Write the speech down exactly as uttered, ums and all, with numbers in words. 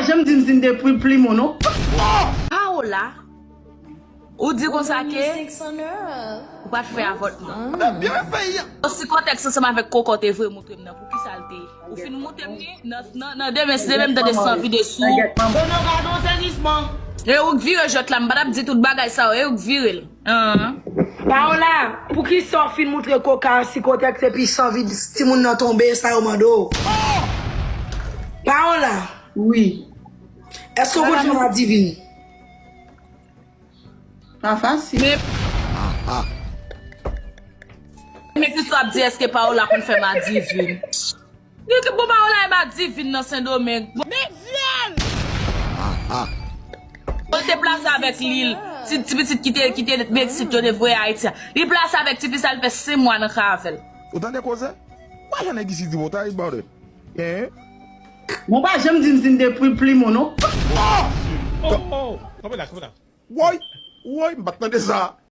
Janm di m si m te pri plimon non. Paola, ou di konsa ke ou pa t fè avòtman. Osi kontèks ansanm avèk koko te voye montre m nan, pou ki sa l te ye? Ou fin montre m li nan, nan, nan demen, si demen m tande san vide sou ou. Dono, gade yon sezisman. E ou k vire jwèt la, m pa t ap di tout bagay sa yo, e ou k vire l. Ahn. Paola, pou ki sa w fin moutre koka an si kontèks epi san vide timoun nan tonbe, sa yo mande w? Paola, Wi. Èske w konn fè madivin? Pa fasil. Men ki sa w ap di, èske Paola konn fè madivin? Li te bon, Paola e madivin nan Sendomeng. Men di l! Yo te plase avèk li, ti, ti pitit ki te, ki te Meksik, yo te voye Ayiti a. Li plase avèk ti fi sa, li fè senk mwa nan kay avè l. Ou tande koze? Why yon nèg isi di bon, ta about it? Hein? Bon, pa janm di m si m te pri plimon non. Oh, oh, kanpe la, kanpe la. Woy, woy, m pa t tande sa.